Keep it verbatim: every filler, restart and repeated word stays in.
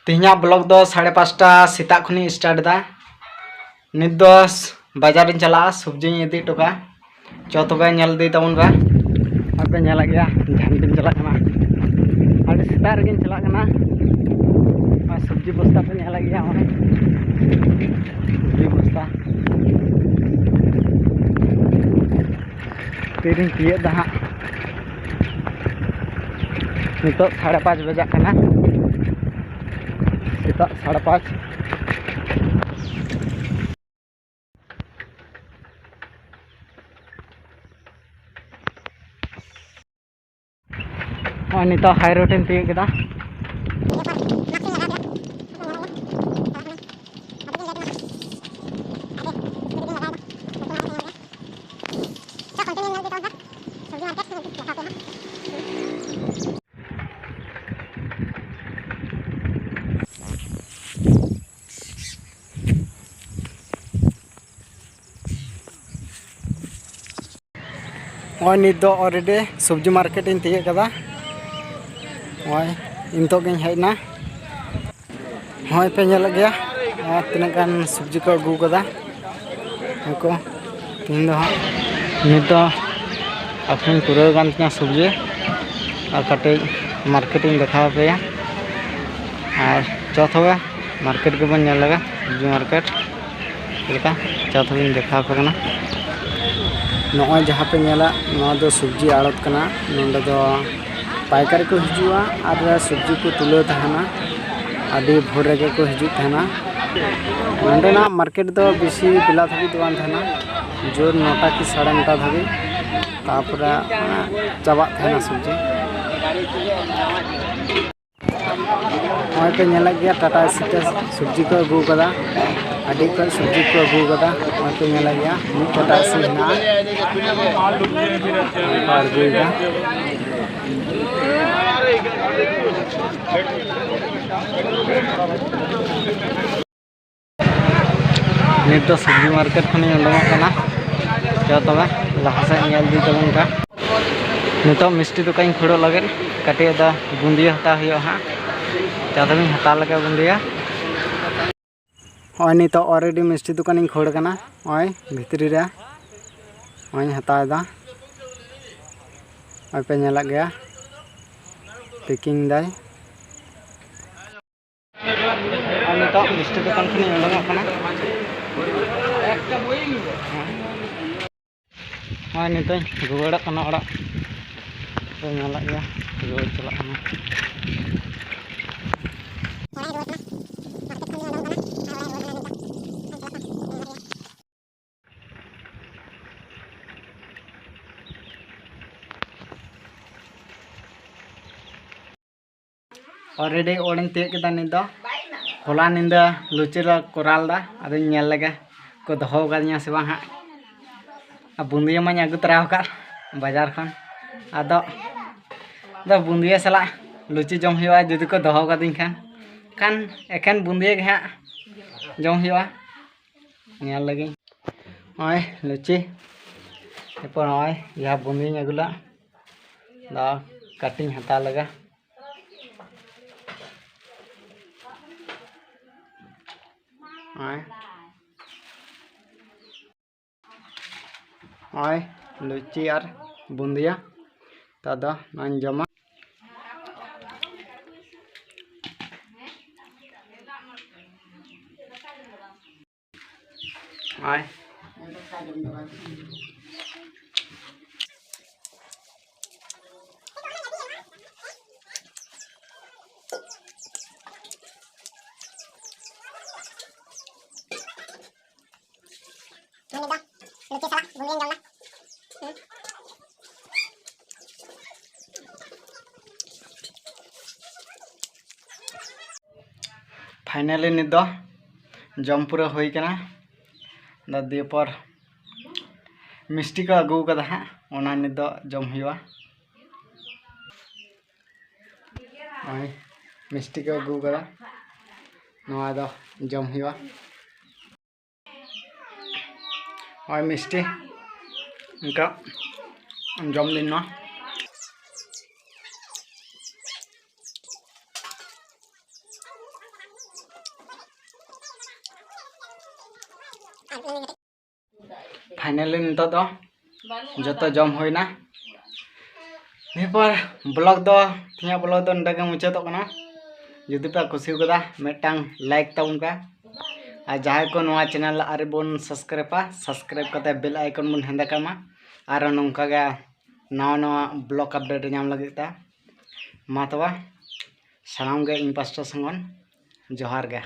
ᱛᱮᱦᱮᱧᱟᱜ ᱵᱞᱚᱜ ᱫᱚ ᱥᱟᱲᱮ ᱯᱟᱸᱪᱴᱟ ᱥᱮᱛᱟᱜ ᱠᱷᱚᱱᱤᱧ ᱥᱴᱟᱨᱴ ᱮᱫᱟ᱾ ᱱᱤᱛ ᱫᱚ ᱵᱟᱡᱟᱨᱤᱧ ᱪᱟᱞᱟᱜᱼᱟ, ᱥᱚᱵᱽᱡᱤᱧ ᱤᱫᱤ ᱦᱚᱴᱚ ᱠᱟᱜᱼᱟ᱾ ᱪᱚ ᱛᱚᱵᱮ ᱧᱮᱞ ᱤᱫᱤᱭ ᱛᱟᱵᱚᱱ ᱯᱮ᱾ ᱟᱯᱮ ᱧᱮᱞᱮᱫ ᱜᱮᱭᱟ, ᱡᱟᱦᱟᱸ ᱛᱤᱧ ᱪᱟᱞᱟᱜ ᱠᱟᱱᱟ, ᱟᱹᱰᱤ ᱥᱮᱛᱟᱜ ᱨᱮᱜᱮᱧ ᱪᱟᱞᱟᱜ ᱠᱟᱱᱟ᱾ ᱟᱨ ᱥᱚᱵᱽᱡᱤ ᱵᱚᱥᱛᱟ ᱯᱮ ᱧᱮᱞᱮᱫ ᱜᱮᱭᱟ, ᱱᱚᱜᱼᱚᱭ ᱥᱚᱵᱽᱡᱤ ᱵᱚᱥᱛᱟ᱾ ᱛᱤᱨᱤᱧ ᱛᱤᱭᱳᱜ ᱫᱟ ᱦᱟᱸᱜ᱾ ᱱᱤᱛᱚᱜ ᱥᱟᱲᱮ ᱯᱟᱸᱪ ᱵᱟᱡᱟᱜ ᱠᱟᱱᱟ, ᱥᱮᱛᱟᱜ ᱥᱟᱲᱮ ᱯᱟᱸᱪ᱾ ᱱᱚᱜᱼᱚᱭ ᱱᱤᱛᱚᱜ ᱦᱟᱭ ᱨᱳᱰ ᱤᱧ ᱛᱤᱭᱳᱜ ᱠᱮᱫᱟ᱾ ᱱᱚᱜᱼᱚᱭ ᱱᱤᱛ ᱫᱚ already ᱥᱚᱵᱽᱡᱤ ᱢᱟᱨᱠᱮᱴ ᱤᱧ ᱛᱤᱭᱳᱜ ᱠᱟᱫᱟ᱾ ᱱᱚᱜᱼᱚᱭ ᱱᱤᱛᱚᱜ ᱜᱤᱧ ᱦᱮᱡ ᱮᱱᱟ᱾ ᱱᱚᱜᱼᱚᱭ ᱯᱮ ᱧᱮᱞᱮᱫ ᱜᱮᱭᱟ, ᱱᱚᱣᱟ ᱛᱤᱱᱟᱹᱜ ᱜᱟᱱ ᱥᱚᱵᱽᱡᱤ ᱠᱚ ᱟᱹᱜᱩ ᱠᱟᱫᱟ᱾ ᱱᱩᱠᱩ ᱛᱮᱦᱮᱧ ᱫᱚ ᱦᱟᱸᱜ ᱱᱤᱛ ᱫᱚ ᱟᱹᱠᱷᱨᱤᱧ ᱯᱩᱨᱟᱹᱣ ᱠᱟᱱ ᱛᱤᱧᱟᱹ ᱥᱚᱵᱽᱡᱤ᱾ ᱟᱨ ᱠᱟᱹᱴᱤᱡ ᱢᱟᱨᱠᱮᱴ ᱤᱧ ᱫᱮᱠᱷᱟᱣ ᱟᱯᱮᱭᱟ᱾ ᱟᱨ ᱪᱚ ᱛᱚᱵᱮ ᱢᱟᱨᱠᱮᱴ ᱜᱮᱵᱚᱱ ᱧᱮᱞ ᱞᱮᱜᱮ, ᱥᱚᱵᱽᱡᱤ ᱢᱟᱨᱠᱮᱴ ᱪᱮᱫ ᱞᱮᱠᱟ᱾ ᱪᱚ ᱛᱚᱵᱮᱧ ᱫᱮᱠᱷᱟᱣ ᱟᱯᱮ ᱠᱟᱱᱟ᱾ ᱱᱚᱜᱼᱚᱭ ᱡᱟᱦᱟᱸ ᱯᱮ ᱧᱮᱞᱟ, ᱱᱚᱣᱟ ᱫᱚ ᱥᱚᱵᱽᱡᱤ ᱟᱲᱚᱛ ᱠᱟᱱᱟ᱾ ᱱᱚᱸᱰᱮ ᱫᱚ ᱯᱟᱭᱠᱟᱨᱤ ᱠᱚ ᱦᱤᱡᱩᱜᱼᱟ ᱟᱨ ᱥᱚᱵᱽᱡᱤ ᱠᱚ ᱛᱩᱞᱟᱹᱣ ᱛᱟᱦᱮᱱᱟ᱾ ᱟᱹᱰᱤ ᱵᱷᱳᱨ ᱨᱮᱜᱮ ᱠᱚ ᱦᱤᱡᱩᱜ ᱛᱟᱦᱮᱱᱟ᱾ ᱱᱚᱸᱰᱮᱱᱟᱜ ᱢᱟᱨᱠᱮᱴ ᱫᱚ ᱵᱮᱥᱤ ᱵᱮᱞᱟ ᱫᱷᱟᱹᱵᱤᱡ ᱫᱚ ᱵᱟᱝ ᱛᱟᱦᱮᱱᱟ, ᱡᱳᱨ ᱱᱚᱴᱟ ᱠᱤ ᱥᱟᱲᱮ ᱱᱚᱴᱟ ᱫᱷᱟᱹᱵᱤᱡ, ᱛᱟᱨᱯᱚᱨᱮ ᱪᱟᱵᱟᱜ ᱛᱟᱦᱮᱱᱟ ᱥᱚᱵᱽᱡᱤ᱾ ᱱᱚᱜᱼᱚᱭ ᱯᱮ ᱧᱮᱞᱮᱫ ᱜᱮᱭᱟ, ᱴᱟᱴᱟ ᱮᱥᱤ ᱛᱮ ᱥᱚᱵᱽᱡᱤ ᱠᱚ ᱟᱹᱜᱩ ᱠᱟᱫᱟ᱾ ᱟᱹᱰᱤ ᱚᱠᱚᱡ ᱥᱚᱵᱽᱡᱤ ᱠᱚ ᱟᱹᱜᱩ ᱠᱟᱫᱟ᱾ ᱱᱚᱜᱼᱚᱭ ᱯᱮ ᱧᱮᱞᱮᱫ ᱜᱮᱭᱟ, ᱢᱤᱫ ᱴᱟᱴᱟ ᱮᱥᱤ ᱦᱮᱱᱟᱜᱼᱟ᱾ ᱠᱚ ᱟᱬᱜᱚᱭᱮᱫᱟ᱾ ᱱᱤᱛ ᱫᱚ ᱥᱚᱵᱽᱡᱤ ᱢᱟᱨᱠᱮᱴ ᱠᱷᱚᱱᱤᱧ ᱩᱰᱩᱝᱚᱜ ᱠᱟᱱᱟ᱾ ᱪᱚ ᱛᱚᱵᱮ ᱞᱟᱦᱟ ᱥᱮᱫ ᱧᱮᱞ ᱤᱫᱤ ᱛᱟᱵᱚᱱ ᱯᱮ᱾ ᱱᱤᱛᱚᱜ ᱢᱤᱥᱴᱤ ᱫᱚᱠᱟᱱᱤᱧ ᱠᱷᱟᱹᱲᱚᱜ ᱞᱟᱹᱜᱤᱫ, ᱠᱟᱹᱴᱤᱡ ᱫᱚ ᱵᱩᱸᱫᱤᱭᱟᱹ ᱦᱟᱛᱟᱣ ᱦᱩᱭᱩᱜᱼᱟ ᱦᱟᱸᱜ᱾ ᱪᱟ ᱫᱚᱞᱤᱧ ᱦᱟᱛᱟᱣ ᱞᱮᱜᱮ ᱵᱩᱸᱫᱤᱭᱟ᱾ ᱱᱚᱜᱼᱚᱭ ᱱᱤᱛᱚᱜ already ᱢᱤᱥᱴᱤ ᱫᱚᱠᱟᱱᱤᱧ ᱠᱷᱟᱹᱲ ᱠᱟᱱᱟ᱾ ᱱᱚᱜᱼᱚᱭ ᱵᱷᱤᱛᱨᱤ ᱨᱮ ᱱᱚᱜᱼᱚᱭ ᱤᱧ ᱦᱟᱛᱟᱣ ᱮᱫᱟ᱾ ᱱᱚᱜᱼᱚᱭ ᱯᱮ ᱧᱮᱞᱮᱫ ᱜᱮᱭᱟ, packing ᱫᱟᱭ᱾ ᱟᱨ ᱱᱤᱛᱚᱜ ᱢᱤᱥᱴᱤ ᱫᱚᱠᱟᱱ ᱠᱷᱚᱱᱤᱧ ᱩᱰᱩᱝᱚᱜ ᱠᱟᱱᱟ᱾ ᱱᱚᱜᱼᱚᱭ ᱱᱤᱛᱚᱜ ᱤᱧ ᱨᱩᱣᱟᱹᱲᱚᱜ ᱠᱟᱱᱟ ᱚᱲᱟᱜ᱾ ᱯᱮ ᱧᱮᱞᱮᱫ ᱜᱮᱭᱟ, ᱨᱩᱣᱟᱹᱲ ᱪᱟᱞᱟᱜ ᱠᱟᱱᱟ᱾ Already ᱚᱲᱟᱜ ᱤᱧ ᱛᱤᱭᱳᱜ ᱠᱮᱫᱟ᱾ ᱱᱤᱛ ᱫᱚ ᱦᱚᱞᱟ ᱧᱤᱫᱟᱹ ᱞᱩᱪᱤ ᱞᱮ ᱠᱚᱨᱟᱣ ᱞᱮᱫᱟ, ᱟᱫᱚᱧ ᱧᱮᱞ ᱞᱮᱜᱮ ᱠᱚ ᱫᱚᱦᱚ ᱟᱠᱟᱫᱤᱧᱟ ᱥᱮ ᱵᱟᱝ ᱦᱟᱸᱜ᱾ ᱟᱨ ᱵᱩᱸᱫᱤᱭᱟᱹ ᱢᱟᱧ ᱟᱹᱜᱩ ᱛᱚᱨᱟ ᱟᱠᱟᱫ ᱵᱟᱡᱟᱨ ᱠᱷᱚᱱ, ᱟᱫᱚ ᱟᱫᱚ ᱵᱩᱸᱫᱤᱭᱟᱹ ᱥᱟᱞᱟᱜ ᱞᱩᱪᱤ ᱡᱚᱢ ᱦᱩᱭᱩᱜᱼᱟ ᱡᱩᱫᱤ ᱠᱚ ᱫᱚᱦᱚ ᱠᱟᱫᱤᱧ ᱠᱷᱟᱱ᱾ ᱠᱷᱟᱱ ᱮᱠᱷᱮᱱ ᱵᱩᱸᱫᱤᱭᱟᱹ ᱜᱮ ᱦᱟᱸᱜ ᱡᱚᱢ ᱦᱩᱭᱩᱜᱼᱟ᱾ ᱧᱮᱞ ᱞᱮᱜᱤᱧ ᱱᱚᱜᱼᱚᱭ ᱞᱩᱪᱤ, ᱮᱨᱯᱚᱨ ᱱᱚᱜᱼᱚᱭ ᱡᱟᱦᱟᱸ ᱵᱩᱸᱫᱤᱭᱟᱹᱧ ᱟᱹᱜᱩ ᱞᱮᱫ, ᱫᱟ ᱠᱟᱹᱴᱤᱧ ᱦᱟᱛᱟᱣ ᱞᱮᱜᱟ᱾ ᱱᱚᱜᱼᱚᱭ ᱱᱚᱜᱼᱚᱭ ᱞᱩᱪᱤ ᱟᱨ ᱵᱩᱸᱫᱤᱭᱟ᱾ ᱛᱚ ᱟᱫᱚ ᱱᱚᱣᱟᱧ ᱡᱚᱢᱟ᱾ ᱱᱚᱜᱼᱚᱭ᱾ ᱱᱤᱛ ᱫᱚ ᱞᱩᱪᱤ ᱥᱟᱞᱟᱜ ᱵᱩᱸᱫᱤᱭᱟᱹᱧ ᱡᱚᱢ ᱫᱟ᱾ ᱦᱩᱸ᱾ Finally ᱱᱤᱛ ᱫᱚ ᱡᱚᱢ ᱯᱩᱨᱟᱹ ᱦᱩᱭ ᱠᱟᱱᱟ᱾ ᱟᱫᱚ ᱫᱤᱭᱮ ᱯᱚᱨ ᱢᱤᱥᱴᱤ ᱠᱚ ᱟᱹᱜᱩ ᱠᱟᱫᱟ ᱦᱟᱸᱜ, ᱚᱱᱟ ᱱᱤᱛ ᱫᱚ ᱡᱚᱢ ᱦᱩᱭᱩᱜᱼᱟ᱾ ᱱᱚᱜᱼᱚᱭ ᱢᱤᱥᱴᱤ ᱠᱚ ᱟᱹᱜᱩ ᱠᱟᱫᱟ, ᱱᱚᱣᱟ ᱫᱚ ᱡᱚᱢ ᱦᱩᱭᱩᱜᱼᱟ᱾ ᱱᱚᱜᱼᱚᱭ ᱢᱤᱥᱴᱤ, ᱤᱱᱠᱟ ᱡᱚᱢ ᱫᱤᱱ ᱱᱚᱣᱟ᱾ Finally ᱱᱤᱛᱚᱜ ᱫᱚ ᱡᱚᱛᱚ ᱡᱚᱢ ᱦᱩᱭᱱᱟ᱾ ᱱᱤᱭᱟᱹ ᱯᱚᱨ vlog ᱫᱚ, ᱛᱮᱦᱮᱧᱟᱜ vlog ᱫᱚ ᱱᱚᱰᱮ ᱜᱮ ᱢᱩᱪᱟᱹᱫᱚᱜ ᱠᱟᱱᱟ᱾ ᱡᱩᱫᱤ ᱯᱮ ᱠᱩᱥᱤ ᱠᱟᱫᱟ, ᱢᱤᱫᱴᱟᱝ like ᱛᱟᱵᱚᱱ ᱯᱮ᱾ ᱟᱨ ᱡᱟᱦᱟᱸᱭ ᱠᱚ ᱱᱚᱣᱟ channel ᱟᱹᱣᱨᱤ ᱵᱚᱱ subscribeᱟ, subscribe ᱠᱟᱛᱮ bell icon ᱵᱚᱱ ᱦᱮᱸᱫᱮ ᱠᱟᱜ ᱢᱟ᱾ ᱟᱨ ᱱᱚᱝᱠᱟ ᱜᱮ ᱱᱟᱣᱟ ᱱᱟᱣᱟ vlog update ᱧᱟᱢ ᱞᱟᱹᱜᱤᱫ ᱛᱮ᱾ ᱢᱟ ᱛᱚᱵᱮ, ᱥᱟᱱᱟᱢ ᱜᱮ ᱤᱧ ᱯᱟᱥᱴᱟ ᱥᱮᱱ ᱠᱷᱚᱱ ᱡᱚᱦᱟᱨ ᱜᱮ᱾